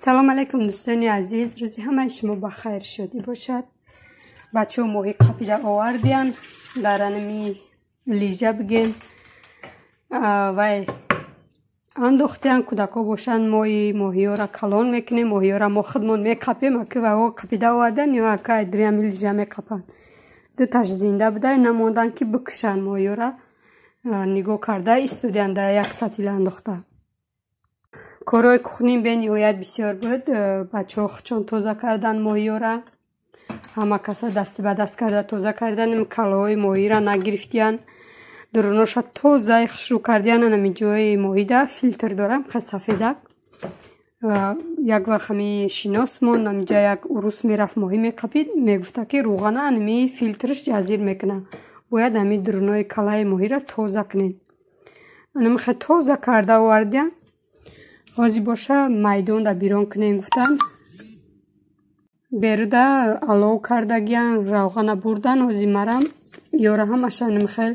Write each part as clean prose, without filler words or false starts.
Салом алейкум, дӯстони азиз. Рӯзи ҳамаи шумо ба хайр шодӣ бошад. Бачаҳо моҳӣ қапида овардиян, дар анами лижа бигем вай андохтиян. Кӯдакҳо бошанд, мои моҳиёра калон мекунем. Моҳиёра мо худмон меқапем, аки вао қапида овардан ё ака дриами лижа меқапанд. Дуташ зинда буда, намондан ки бикушанд моҳиёра, нигоҳ карда истодиян, дар як сатил андохта. Корҳои кухнӣ бениҳоят бисёр буд. Бачаҳо худшон тоза кардан моҳиёра, ҳама каса дасти ба даст карда тоза кардан. Калоҳои моҳиро нагирифтиян, дуруноша тозаи хушрӯ кардиян. Анами ҷои моҳида филтр дорам, хе сафедак. Як вақт ҳами шиносмон амиҷа як урус мерафт, моҳӣ меқапид, мегуфта ки рӯғана анами филтрш ҷазир мекунад, бояд ҳами дурунои калаи моҳиро тоза кунед. Анами хе тоза карда овардиян. Ҳозир боша майдонда бирон кунем гуфтан. Беруда алов кардагиян, равғана бурдан. Ҳозир марам ёра ҳамаша хел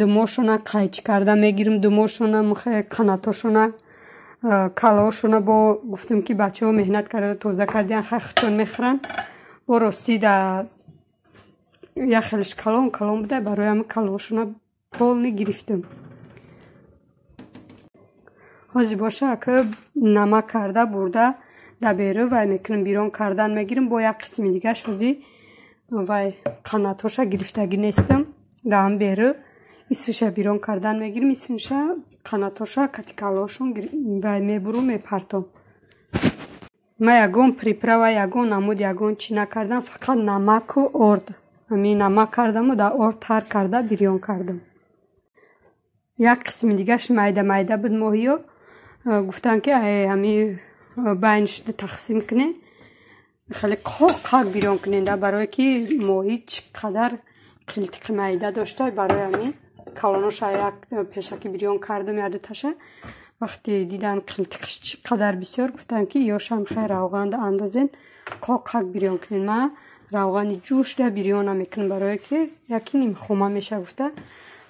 думошона қайчи карда мегирим, думошона, қанатошона, калаошона. Бо гуфтем ки бачаҳо меҳнат карда тоза кардиян, хай худшон мехӯранд. Бо ростӣ да як хелиш калон калон буда, барои ҳами калаошона полный гирифтем. Ҳозир боша ака намак карда бурда да беру вай мекунем, бирон кардан мегирим. Бо як қисми дигаш ҳозир вай қанатоша гирифтагӣ нестам, даам беру исиша бирон кардан мегирим, исиша қанатоша катикалошон вай мебуру мепартом. Ма ягон приправа, ягон намуд, ягон чӣ накардам, фақат намаку орд. Ами намак кардаму да орд тар карда бирён кардам. Як қисми дигаш майда майда буд моҳиё, гуфтанд ки ҳами байнишда тақсим кунем, хеле қоқак бирён кунем, да барое ки моҳӣ чӣ қадар қилтиқи майда дошта. Барои ҳамин калоноша як пешакӣ бирён кардам, ядуташа. Вақте дидан қилтиқиш чӣ қадар бисёр, гуфтанд ки ёшам хел равғанда андозен, қоқак бирён кунем. Ма равғани ҷӯшда бирёна мекунам, барое ки яки нимхома меша гуфта.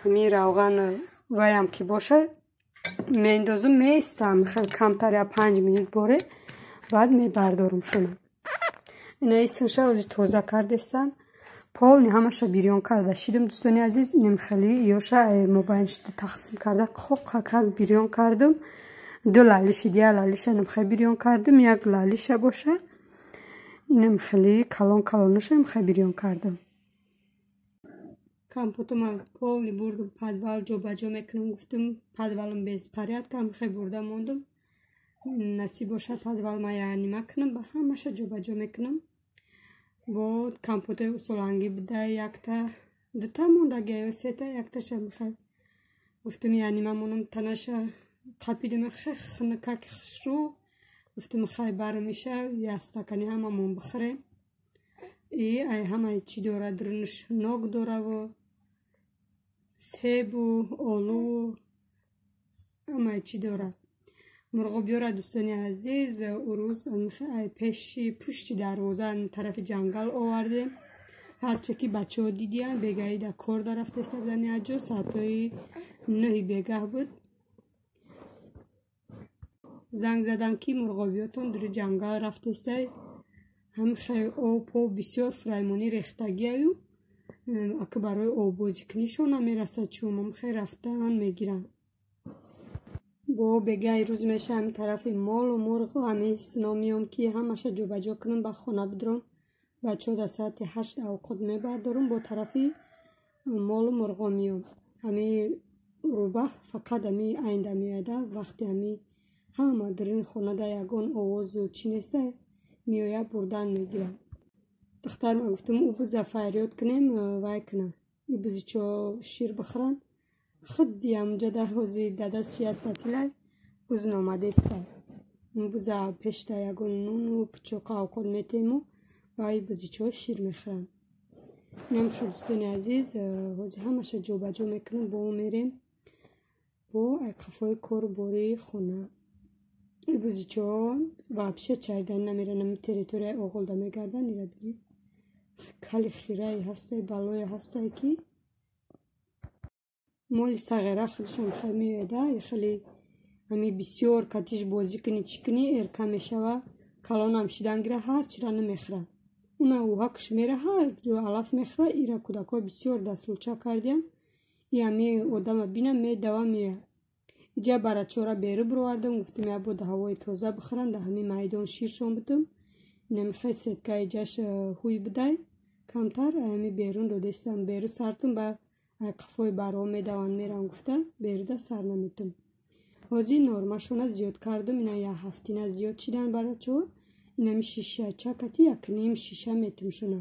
Ҳамин равған ваям ки боша меандозум, меистам хел камтар, я 5 минут боре, баъд мебардорум шуна. Ина исмша ҳозир тоза кардестам, полный ҳамаша бирён карда шидам. Дӯстони азиз, инем хеле ёша мобайншда тақсим карда қоқакак бирён кардам. Ду лалиши, я лалиша нимхел бирён кардам, як лалиша боша инам хеле калон калонаша имхел бирён кардам. Компотума полный бурдум подвал, ҷобаҷо мекунам гуфтум. Подвалам беспорядка, хе бурда мондум. Насиб бошад, подвал ма янима кунам, ба ҳамаша ҷобаҷо мекунам. Бо компотои усулангӣ буда, якта дута мондагия ё сета, якташа михай гуфтум янима монам. Танаша қапидум, хе хунукаки хушрӯ. Гуфтум хай бармиша, як стакани ҳамамон бихӯрем. И ай ҳамаи чӣ дорад, дурунаш нок дораву себу олуву ҳамаи чӣ дорад. Мурғобиёра, дӯстони азиз, урӯз ай пеши пушти дарвоза тарафи ҷангал овардем. Ҳарче ки бачаҳо дидиян, бегаҳӣ да кор дарафтеста будани, аҷо соатҳои 9-и бегаҳ буд. Занг задам ки мурғобиётон дури ҷангал рафтестай, ҳамхел об бисёр фураймонӣ рехтагиаю, ака барои оббозикунишон намерасад, чун ҳамхел рафтан мегиранд. Бо бегаҳи рӯз меша, ҳами тарафи молу мурғу ҳами сино меом ки ҳамаша ҷобаҷо кунам, ба хона бидурам. Бачаҳо дар соати 8 авқот мебардорам, бо тарафи молу мурғо меом. Ҳами рӯбаҳ фақат ҳами айнда меояда, вақте ҳами ҳама даруни хонада ягон овозу чӣ неста, меояд, бурдан мегирад. Духтарма гуфтам, ӯ буза фарёд кунем, вай кунам, и бузичо шир бихӯранд. Худи ҳамҷода ҳозир дадаш як сатилай буз номадестай. Буза пешта ягон нуну пучоқа авқот метему ва и бузичо шир мехӯранд. Инам хел, дӯстони азиз, ҳозир ҳамаша ҷобаҷо мекунам, бо мерем бо айқафҳои кору бори хона. И бузичоҳо вообще чаридан намеран, ами территорияи оғолда мегарданд. Ира бинед, кали хирае ҳастай, балое ҳастай ки моли сағира худашам хел меояда, хеле ҳами бисёр катиш бозӣ кунӣ, чӣ кунӣ, эрка мешава. Калонам шидан гира ҳар чира намехӯра. Уна уҳакш мера ҳар ҷо алаф мехӯра. Ира кӯдакҳо бисёр дастлуча кардиян. И ҳами одама бина медава мея. Иҷа барачора беру бировардам, гуфтам я бо да ҳавои тоза бихӯрам, да ҳами майдон ширшон бутум. Инамихе сетка иҷаш ҳуй будай камтар, ҳами берун додестам, беру сартум ба қафои барҳо медаванд мерам гуфта беруда сар наметум. Ҳозир нормашона зиёд кардам, ина як ҳафтина зиёд шидан барачаҳо. Инами шишача кати якним шиша метумшона.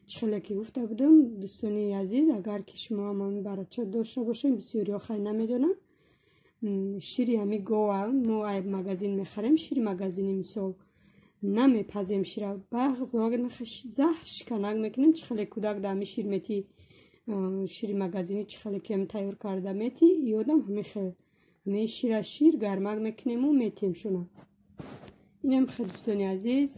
Чӣ хеле ки гуфта будам, дӯстони азиз, агар ки шумо ҳам ҳами барача дошта бошед, бисёриҳо хай намедонанд. Шири ҳами гова мо ай магазин мехарем, шири магазини мисол намепазем шира, бағз заҳр шиканак мекунем. Чӣ хеле кӯдак да ҳами шир мети, шири магазини чӣ хеле ки ҳами тайёр карда мети, ёдам ҳами хел ҳами шира шир гармак мекунему метем шуна. Инам хел дӯстони азиз.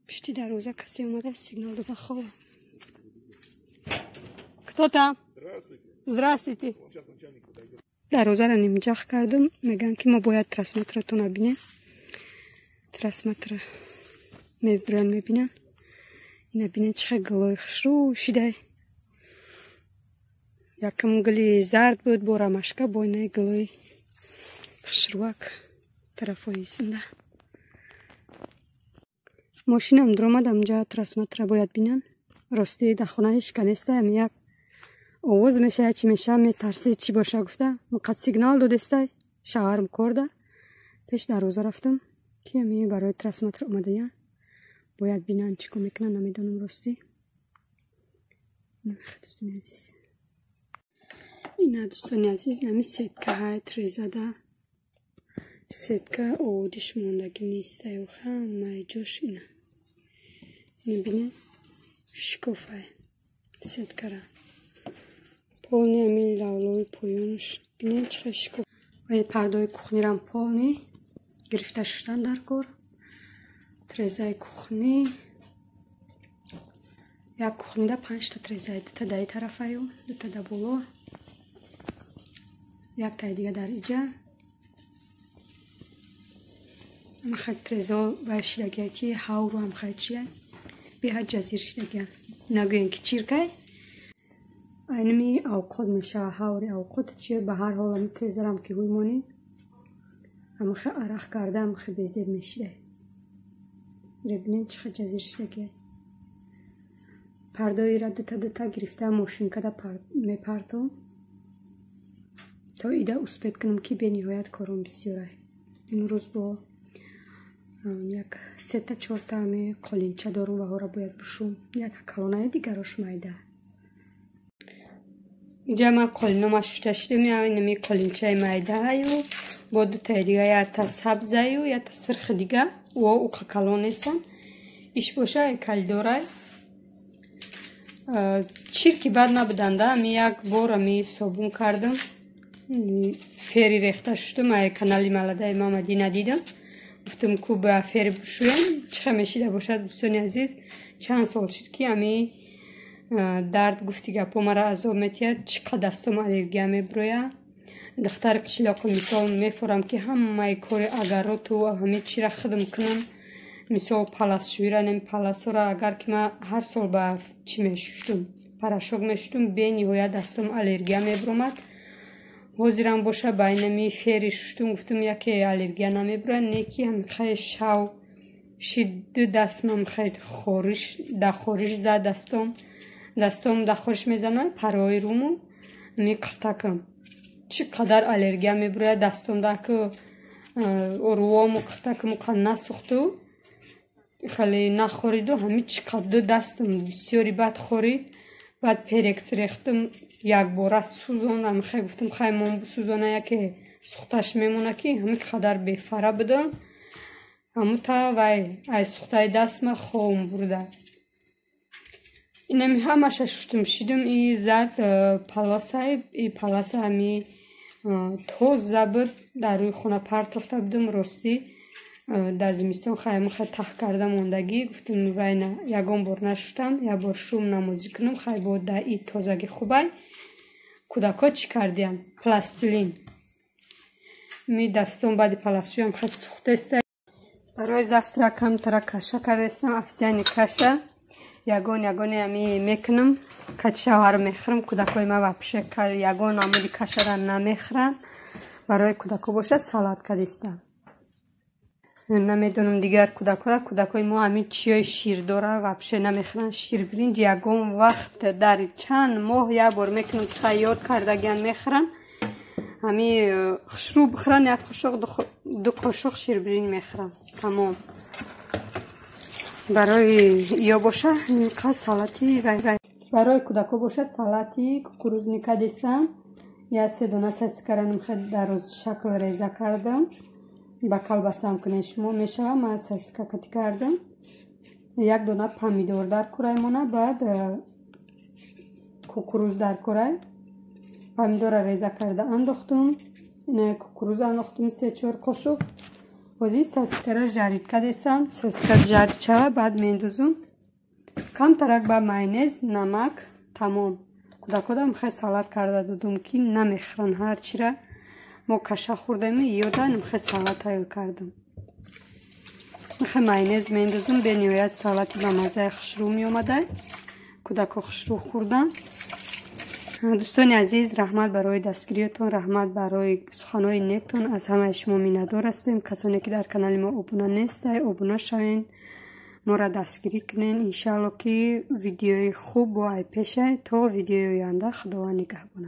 Пишти дарвоза касе омада сигнал дода хова. Кто там? Здравствуйте. Здравствуйте. Дарвозаро нимҷах кардам, мегӯянд ки мо бояд трансматратона бинем. Трансматра медуран мебинанд. Ина бинед чӣ хел гулои хушрӯ шидай. Якам гули зард буд бо рамашка, бо инаи гулои хушрӯак тарафҳои зинда. Мошинам дуромад, амҷа трансматра бояд бинанд. Рости дар хона ҳеч ка неста, ами як овоз мешава, чӣ мешава, метарсӣ чӣ боша гуфта. Муқад сигнал додестай, шавҳарам корда. Пеш дарвоза рафтам, ки ами барои трансматр омадаян. Бояд бинанд чӣ кор мекунанд, намедонам ростӣ. Намехоҳ дӯстони азиз. Ина дӯстони азиз, нами сеткаҳай трезада. Сетка оводиш мондагӣ нестай, ҳамаи ҷош ина. Мебинед? Шикофай сеткара. Полни ами лавлои поёнш бинед чӣ хел шикоф. Ой пардои кухнирам полни гирифта шуштан дар кор. Трезаи кухни. Як кухнида 5та трезаи, дута даи тарафаю, дута да боло. Яктаи дига дар иҷа. Ама хел трезо вай шидагия ки ҳавру ҳам хел чия. Беҳад ҷазир шидагия. Нагӯем ки чиркай. Айнами авқот мешава, ҳаври авқот чия, ба ҳар ҳол ами трезарам ки ҳуй монӣ. Ама хел арақ карда, ама хел безеб мешидай. Ира бинед чӣ хел ҷазир шидагия. Пардоира дута дута гирифта мошинкада мепартом. То ида успет кунам ки бениҳоят кором бисёрай. Имрӯз бо як сета чорта ами қолинча дорум ва ҳора бояд бушум. Як калонаи дигарош майда. Иҷа ман қолинома шушта шудам, инами қолинчаи майдааю бо дутаи дига, якта сабзаю, якта сирхи дига, во уқа калон нестанд. Иш боша калидорай. Чирки бад набуданда, ами як бор ами собун кардам. Фери рехта шудам, ай канали маладаи Мамадӣ надидам. Гуфтам ку ба фери бушӯем, чӣ хел мешида бошад дӯстони азиз. Чанд сол шуд ки ами дард гуфти гапҳо мара азоб метиҳад, чӣ қадр дастом аллергия мебирояд. Духтари қишлоқи мисол мефорам ки ҳамаи кори агароту ҳамаи чира хидм кунам. Мисол паласшӯира, нами паласҳоро агар ки ман ҳар сол ба чӣ мешуштум, порошок мешуштум, бениҳоят дастом аллергия мебиромад. Ҳозирам боша ба инами фери шуштум, гуфтум яке аллергия намебирояд, не ки ҳамихай шав шид ду дастмам хел хориш, да хориш зад дастом. Дастом да хориш мезанад, парои руму миқиртакам. Чӣ қадар аллергия мебирояд дастом да ки рувому қиртакам уқа насухту, хеле нахориду, ҳами чӣ қадр ду дастам бисёри бад хорид. Баъд перекс рехтам, якбора сӯзон, ҳамихай гуфтам хай мон бисӯзона, яке сухташ мемона ки ҳами қадар бефара будам. Ҳамута вай ай сухтаи дастма хом бурда. Инами ҳамаша шуштум шидум, и зард паласай, и паласа ҳами тоза буд, дар рӯи хона партофта будум. Ростӣ дар зимистон хай ҳамихай тах карда мондагӣ, гуфтум вай ягон бор нашуштам, як бор шум намозӣ кунам, хай бо да и тозагӣ хубай. Кӯдакҳо чӣ кардиянд? Пластилин. Ми дастон баъди паласшӯям хел сӯхтеста. Барои завтрак камтара каша кардастам, овсяный каша. Ягон ягоне ами мекунам, кати шавҳар мехӯрам. Кӯдакои ма вообще ягон намуди кашара намехӯранд. Барои кӯдако бошад, салат кадистам. Намедонам дигар кӯдакора, кӯдакои мо ҳамин чиёи ширдора вообще намехӯранд. Ширбиринҷ ягон вақт дар чанд моҳ як бор мекунам, ки хай ёд кардагиан, мехӯранд. Ҳами хушрӯ бихӯранд, як қошуқ, ду қошуқ ширбиринҷ мехӯранд, тамом. Барои ё боша инқа салати. Барои кӯдако боша, салати кукурузный кадистам. Як се дона сосискара хел дароз шакл реза кардам. Ба колбасам кунед шумо, мешава. Ман сосиска кати кардам. Як дона помидор дар курай мона, баъд кукуруз дар курай. Помидора реза карда андохтум, кукуруз андохтум, се чор қошуқ. Ҳозир сосискара жарить кадесам. Сосиска жарить шава, баъд мендузум камтарак ба майонез, намак, тамом. Кӯдакодам хел салат карда додум, ки намехӯранд ҳар чира. Мо каша хӯрдем, ёда хел салат тайёр кардам. Хел майонез мендозум, бениҳоят салати ба маззаи хушрӯ меомада. Кӯдако хушрӯ хӯрданд. Дӯстони азиз, раҳмат барои дастгириятон, раҳмат барои суханҳои нектон. Аз ҳамаи шумо миннатдор ҳастем. Касоне ки дар канали мо обуна нестай, обуна шавен, моро дастгирӣ кунен. Иншаалло, ки видеои хуб бо ай пешай. То видеои оянда, Худованд нигаҳбонад.